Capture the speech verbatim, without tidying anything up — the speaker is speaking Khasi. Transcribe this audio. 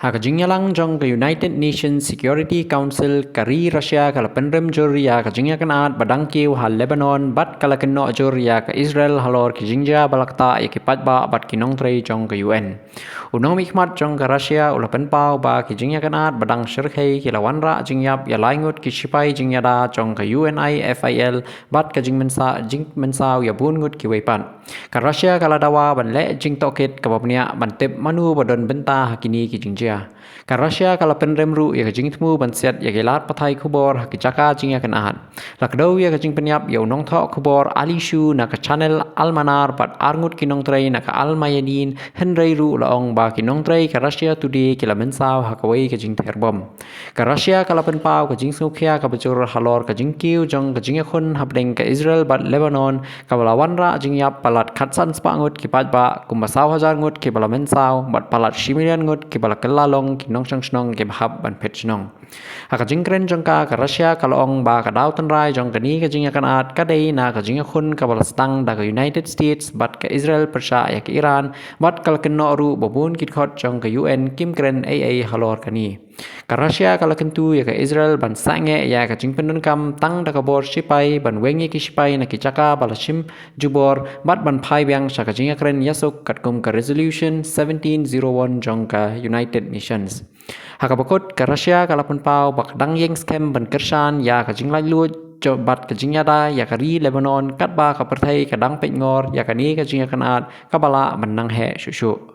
Ha ka jingïalang jong ka United Nations Security Council, ka ri Russia ka la pynrem jur ïa ka jingïakynad ba dang kiew ha Lebanon bad ka la kynnoh jur ïa ka Israel halor ki jingjia ba la ktah ïa ki paidbah bad ki nongtrei jong ka U N. U nongmihkhmat jong ka Russia u la pynpaw ba ki jingïakynad ba dang shyrkhei ki la wanrah jingïap ïa lai ngut ki shipai jingïada jong ka U N I F I L bad ka jingmynsaw, jingmynsaw ïa bun ngut kiwei pat. Ka Russia ka la dawa ban leh jingtohkit kaba bniah ban tip mano ba don bynta ha kine ki jingjia. Ka Russia ka la pynrem ruh ïa ka jingthmu ban siat ïa ki lad pathai khubor ha ki jaka jingïakynad. La kdew ïa ka jingpynïap ïa u nongthoh khubor Ali Shu na ka channel Al Manar bad arngut ki nongtrei na ka Al Mayadin, hynrei ruh la ong ba ki nongtrei ka Russia Today ki la mynsaw ha kawei ka jingther bom. Ka Russia ka la pynpaw ka jingsngewkhia kaba jur halor ka jingkiew jong ka jingïakhun hapdeng ka Israel bad Lebanon, kaba la wanrah jingïap palat khatsan spah ngut ki paidbah, kumba saw hajar ngut kiba la mynsaw bad palat shi million ngut kiba la kylla long ki nongshong shnong kiba hap ban phet shnong. Ha ka jingkren jong ka, ka Russia ka la ong ba ka daw tynrai jong kane ka jingïakynad ka dei na ka jingïakhun kaba la sdang da ka United States bad ka Israel pyrshah ïa ka Iran, bad ka la kynnoh ruh ba bun ki dkhot jong ka U N kim kren ei ei halor kane. Ka Russia ka la kyntu ïa ka Israel ban sangeh ïa ka jingpyndonkam tang da ka bor shipai ban weng ïa ki shipai na ki jaka ba la shim jubor bad ban phai biang sha ka jingïakren ïasuk katkum ka Resolution seventeen zero one jong ka United Nations. Ha kaba kut, ka Russia ka la pynpaw ba ka dang ïeng skhem ban kyrshan ïa ka jinglaitluid jong bad ka jingïada ïa ka ri Lebanon katba ka pyrthei ka dang peitngor ïa kane ka jingïakynad kaba lah ban nang heh shuh shuh.